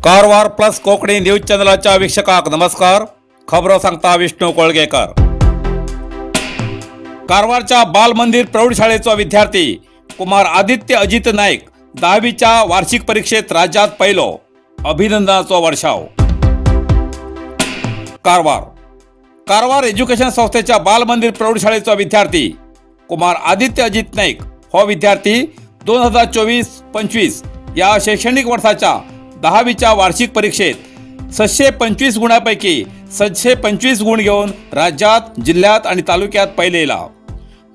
Karwar plus Konkani news चॅनलाच्या वीक्षकांक नमस्कार। खबरो सांगता विष्णू कोळगेकर। कारवारच्या बाल मंदिर प्रौढशाळेचो विद्यार्थी कुमार आदित्य अजित नाईक 10वीच्या वार्षिक परीक्षेत राज्यात पहिलो, अभिनंदनाचो वर्षाव। कारवार कारवार एज्युकेशन संस्थेच्या बाल मंदिर प्रौढशाळेचो विद्यार्थी कुमार आदित्य अजित नाईक हो विद्यार्थी 2024-25 या शैक्षणिक वर्षाच्या 10वीच्या वार्षिक परीक्षेत 725 गुणांपैकी 725 गुण घेऊन राज्यात, जिल्ह्यात आणि तालुक्यात पहिले येला।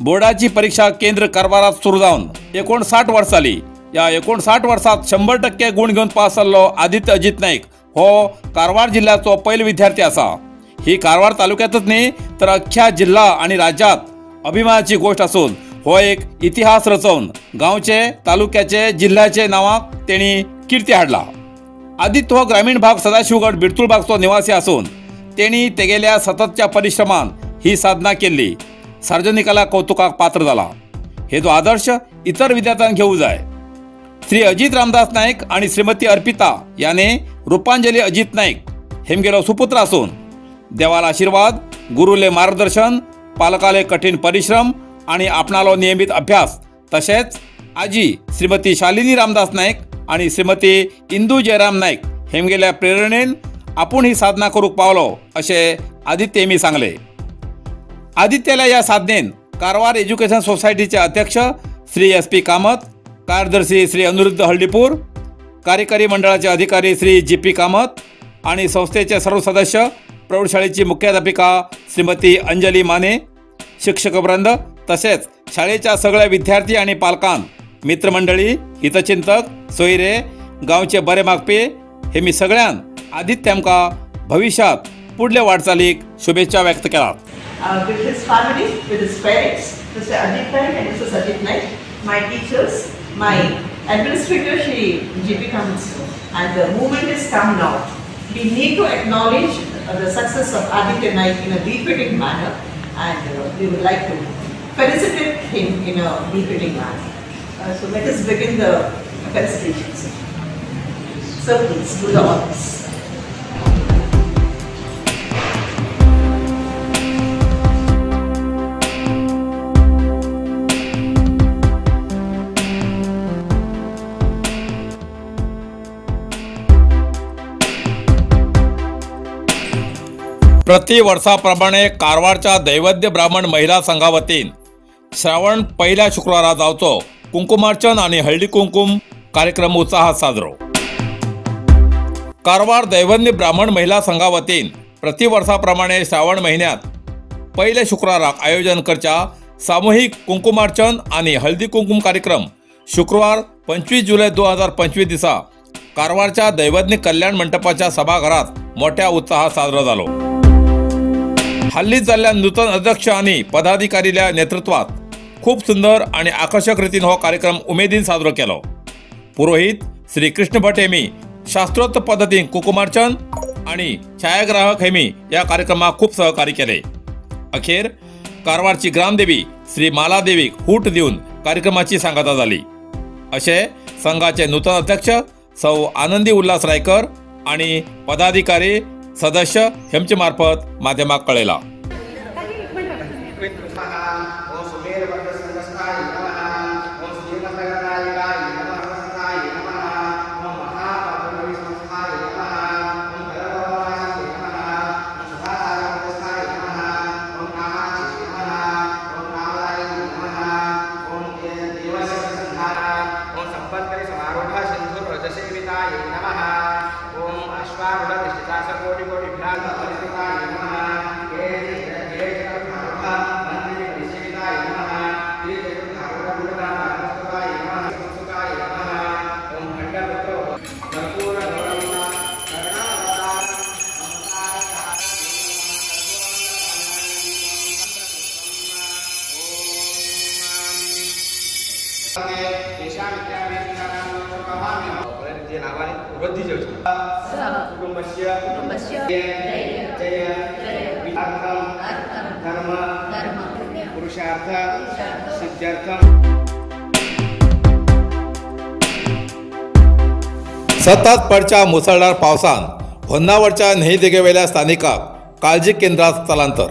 बोर्डाची परीक्षा केंद्र कारवारात सुरू जाऊन 59 वर्ष जाली। या 59 वर्षात 100% गुण घेऊन पास जाल्लो आदित्य अजित नाईक हो कारवार जिल्ह्याचो पयलो विद्यार्थी आसा। ही कारवार तालुक्यातच न्ही तर अख्ख्या जिल्हा आणि राज्यात अभिमानाची गोष्ट आसून हो एक इतिहास रचोवन गांवचे, तालुक्याचे, जिल्ह्याचे नावाक तेणी कीर्ती हाडला। आदित्य हो ग्रामीण भाग सदाशिवगड बिरतुलबागचो निवासी आसून तेणी तेगेल्या सततच्या परिश्रमान ही साधना केल्ली सार्वजनिकाला कौतुकाक पात्र जाला। हे जो आदर्श इतर विद्यार्थ्यांक घेऊ जाय। श्री अजित रामदास नाईक आणि श्रीमती अर्पिता याने रूपांजली अजित नाईक हेमगेलो सुपुत्र आसून देवाला आशीर्वाद, गुरुले मार्गदर्शन, पालकाले कठीण परिश्रम आणि आपणालो नियमित अभ्यास तसेच आजी श्रीमती शालिनी रामदास नाईक आणि श्रीमती इंदू जयराम नाईक हेमगेल्या प्रेरणेन आपूण ही साधना करूक पावलो अशें आदित्य हेमी सांगले। आदित्याला या साधनेन कारवार एज्युकेशन सोसायटीचे अध्यक्ष श्री SP Kamat, कार्यदर्शी श्री अनिरुद्ध हळदीपूर, कार्यकारी मंडळाचे अधिकारी श्री GP Kamat आणि संस्थेचे सर्व सदस्य, प्रौढशाळेची मुख्याध्यापिका श्रीमती अंजली माने, शिक्षकवृंद तसेच शाळेच्या सगळ्या विद्यार्थी आणि पालकां, मित्रमंडळी, हितचिंतक, सोयरे, गांवचे बरे मागपी हे मी सगळ्यां आदित्य आमकां भविष्यात पुढल्या वाटचालीक शुभेच्छा व्यक्त केला। With his family, with his parents, Mr. Ajit Naik and Mrs. Ajit Naik, my teachers, my administrator Shri GP Kamat, and the movement is come now. We need to acknowledge the success of Aditya Naik in a befitting manner, and we would like to felicitate him in a befitting manner. So let us begin the felicitations. Sir, please do the honors. प्रतिवर्षाप्रमाणे कारवारच्या दैवज्ञ ब्राह्मण महिला संघावतीन श्रावण पहिल्या शुक्रवारा जावचो कुंकुमार्चन आणि हळदी कुंकुम कार्यक्रम उत्साहात साजरो। कारवार दैवज्ञ ब्राह्मण महिला संघावतीन प्रतिवर्षाप्रमाणे श्रावण महिन्यात पहिल्या शुक्रवाराक आयोजन करच्या सामूहिक कुंकुमार्चन आणि हळदी कुंकुम कार्यक्रम शुक्रवार 25 जुलै 2025 दिसा कारवारच्या दैवज्ञ कल्याण मंडपाच्या सभागृहात मोठ्या उत्साहात साजरो झालो। हल्लीच जाल्ल्या नूतन अध्यक्ष आणि पदाधिकारील्या नेतृत्वात खूप सुंदर आणि आकर्षक रीतीन हो कार्यक्रम उमेदीन साजरो केलो। पुरोहित श्री कृष्ण भट हेमी शास्त्रोक्त पद्धतीन कुंकुमार्चन आणि छायाग्राहक हेमी या कार्यक्रमाक खूप सहकार्य केले। अखेर कारवारची ग्रामदेवी श्री मालादेवीक हूट दिवन कार्यक्रमाची सांगता जाली। असे संघाचे नूतन अध्यक्ष सौ आनंदी उल्हास रायकर आणि पदाधिकारी सदस्य हेमचे मार्फत माध्यमाक कळेला। वृद्धी कुटुंबस्य जय अर्थम धर्म पुरुषार्थ सिद्ध्यर्थम। सतत पडच्या मुसळधार पावसान होन्नावरच्या न्हंयदेगेवेल्या स्थानिकाक काळजी केंद्रात स्थलांतर।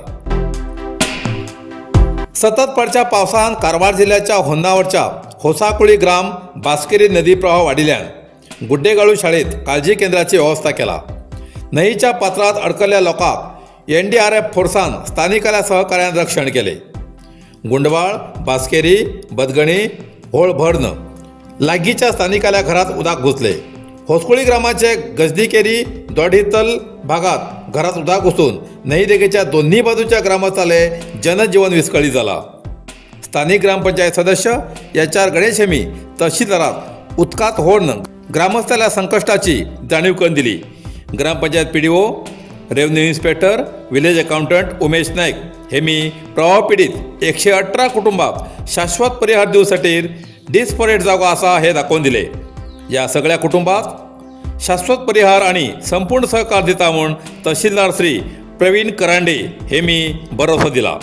सतत पडच्या पावसान कारवार जिल्ह्याच्या होन्नावरच्या होसाकुळी ग्राम बास्केरी नदी प्रवाह वाढिल्ल्यान गुड्डेगाळू शाळेत काळजी केंद्राची व्यवस्था केला। न्हंयच्या पात्रात अडकल्ल्या लोकांक एनडीआरएफ फोर्सान स्थानिकाल्या सहकार्यान रक्षण केले। गुंडवाळ, बास्केरी, बदगणी, होळभर्ण लागीच्या स्थानिकाल्या घरात उदक घुसले। होसकुळी ग्रामाचे गजदीकेरी दोडीतल भागात घरात उदक घुसून न्हंयदेगेच्या दोन्ही बाजूच्या ग्रामस्थाले जनजीवन विस्कळीत झाला। स्थानिक ग्रामपंचायत सदस्य एच.आर. गणेश हेमी तहसीलदारात उदकात होण ग्रामस्थाल्या संकष्टाची जाणीव करून दिली। Gram panchayat PDO, revenue inspector, village accountant Umesh Naik Hemi प्रवाह पीडित 118 कुटुंबाक शाश्वत परिहार दिवसाठी डिस्पोरेट जागो आसा हे दाखोवन दिले। या सगळ्या कुटुंबाक शाश्वत परिहार आणि संपूर्ण सहकार दिता म्हूण तहसीलदार श्री प्रवीण करांडे हे मी भरोसो दिला।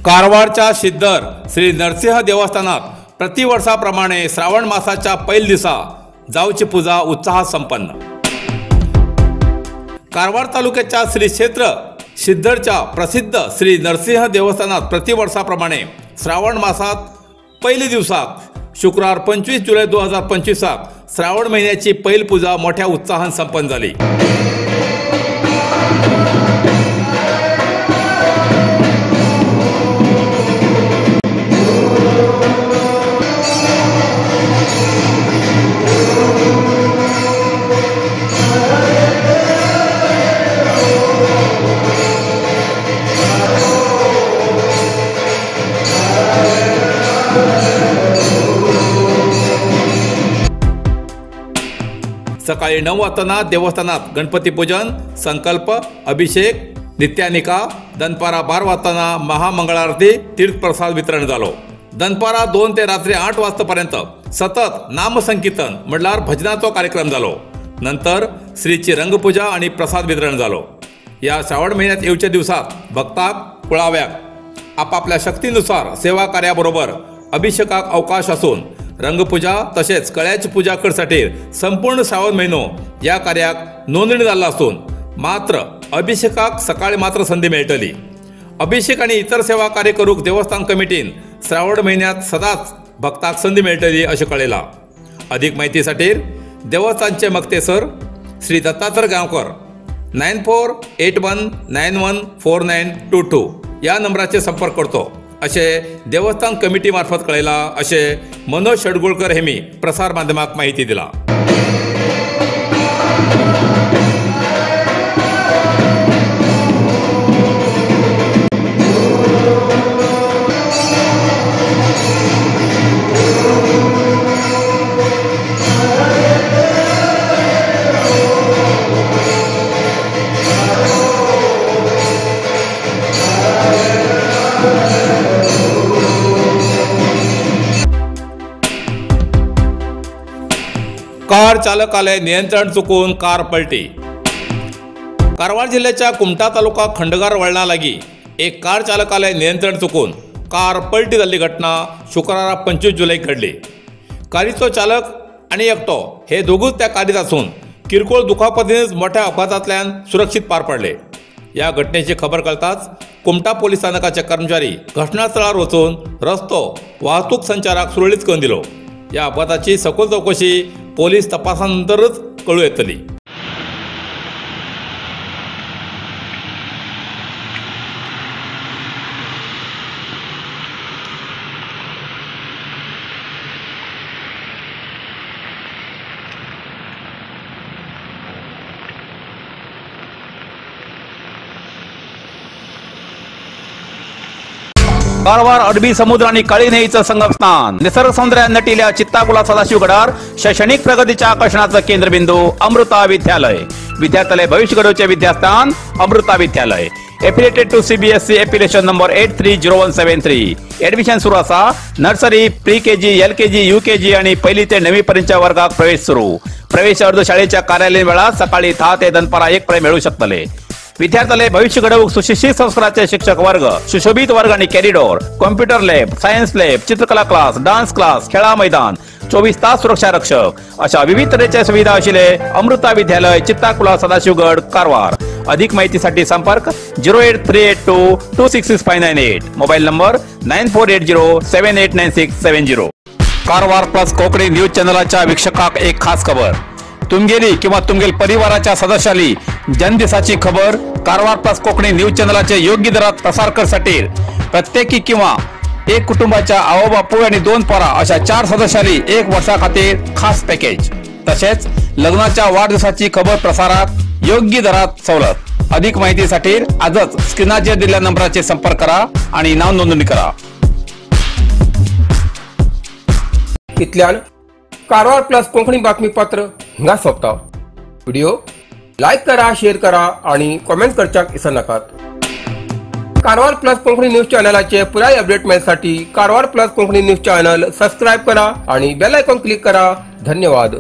कारवारच्या सिद्धर श्री नरसिंह देवस्थानात प्रतिवर्षाप्रमाणे श्रावण मासाच्या पैल दिसा जावची पूजा उत्साहात संपन्न। कारवार तालुक्याच्या श्री क्षेत्र सिद्धरच्या प्रसिद्ध श्री नरसिंह देवस्थानात प्रतिवर्षाप्रमाणे श्रावण मासात पहिले दिवसाक शुक्रवार 25 जुलै 2025 श्रावण महिन्याची पैल पूजा मोठ्या उत्साहात संपन्न झाली। सकाळी 9 वाजता देवस्थानात गणपती पूजन, संकल्प, अभिषेक, नित्यानिका, दनपारा 12 वाजता महामंगळारती, तीर्थप्रसाद वितरण झालो। दनपारा 2 ते रात्री 8 वाजतापर्यंत सतत नामसंकीर्तन म्हटल्यार भजनाचो कार्यक्रम झालो। नंतर श्रीची रंगपूजा आणि प्रसाद वितरण झालो। या श्रावण महिन्यात येवच्या दिवसात भक्ताक कुळाव्याक आपापल्या शक्तीनुसार सेवा कार्याबरोबर अभिषेकाक अवकाश असून रंगपूजा तसेच कळ्याची पूजा करसाठी संपूर्ण श्रावण महिनो या कार्याक नोंदणी जाल्ला असून मात्र अभिषेकाक सकाळी मात्र संधी मेळटली। अभिषेक आणि इतर सेवा कार्य करूक देवस्थान कमिटीन श्रावण महिन्यात सदाच भक्ताक संधी मेळटली अशें कळयलां। अधिक माहितीसाठी देवस्थानचे मक्तेसर श्री दत्तात्रय गांवकर 9481914922 या नंबराचेर संपर्क करतो असे देवस्थान कमिटी मार्फत कळयला असे मनोज शेडगुळकर हेमी प्रसार माध्यमाक माहिती दिला। कार चालकाले नियंत्रण चुकून कार पलटी। कारवार जिल्ह्याच्या कुमठा तालुका खंडगार वळणा लागी एक कार चालकाले नियंत्रण चुकून कार पलटी जाल्ली घटना शुक्रारा 25 जुलैक घडली। कारीचो चालक आनी एकटो हे दोगूच त्या कारीत आसून किरकोळ दुखापतीनच मोठ्या अपघातांतल्यान सुरक्षीत पार पडले। ह्या घटनेची खबर कळताच कुमठा पोलीस स्थानकाचे कर्मचारी घटनास्थळार वचून रस्तो वाहतूक संचाराक सुरळीत करून दिलो. ह्या अपघाताची सखोल चवकशी पोलीस तपासानंतरच कळूं येतली. कारवार अरबी समुद्र आणि काळी न्हंयेचं संगमस्थान निसर्ग सौंदर्यान नटिल्या चित्ताकुला सदाशिवगडार शैक्षणिक प्रगतीच्या आकर्षणाचं केंद्रबिंदू अमृता विद्यालय. विद्यार्थ्यालय भविष्य घडवचे विद्यास्थान Amrita Vidyalaya. Affiliated to CBSE affiliation number 830173. Admission सुरू असा. Nursery, pre KG, L KG, U KG आणि पहिली ते 9वी पर्यंतच्या वर्गात प्रवेश सुरू. प्रवेश अर्ज शाळेच्या कार्यालयीन वेळात सकाळी 10 ते दनपारा 1 पर्यंत मिळू शकतले. विद्यार्थ्याला भविष्य घडवूक सुशिक्षित संस्काराचे शिक्षक वर्ग, सुशोभित वर्ग आणि corridor, computer lab, science lab, चित्रकला क्लास, डान्स क्लास, खेळा मैदान, 24 तास सुरक्षा रक्षक अशा विविध तऱ्हेच्या सुविधा असलेले अमृता विद्यालय, चित्ताकुला, सदाशिवगड, कारवार. अधिक माहितीसाठी संपर्क 08382 266598, mobile number 9480789670. Karwar plus Konkani news चॅनलाच्या वीक्षकाक एक खास खबर. तुमगेली किंवा तुमगेल परिवाराच्या सदस्याली जन्मदिवसाची खबर कारवार प्लस कोकणी न्यूज चॅनलाचे योग्य दरात प्रसार करसाठी प्रत्येकी किंवा एक कुटुंबाच्या आवबापू आणि 2 पोरा अशा 4 सदस्याली 1 वर्षाखातीर खास पॅकेज. तसेच लग्नाच्या वाढदिवसाची खबर प्रसारात योग्य दरात सवलत. अधिक माहितीसाठी आजच स्क्रीनाचेर दिलेल्या नंबराचे संपर्क करा आणि नाव नोंदणी करा. इतल्यान कारवार प्लस कोंकणी बातमीपत्र हिंगा सोंपता. व्हिडिओ लायक करा, शेअर करा आणि कॉमेंट करच्याक विसरनाकात. कारवार प्लस कोंकणी न्यूज चॅनलाचे पुराय update मेळसाठी Karwar plus Konkani news channel subscribe करा आणि बेल आयकॉन क्लिक करा. धन्यवाद.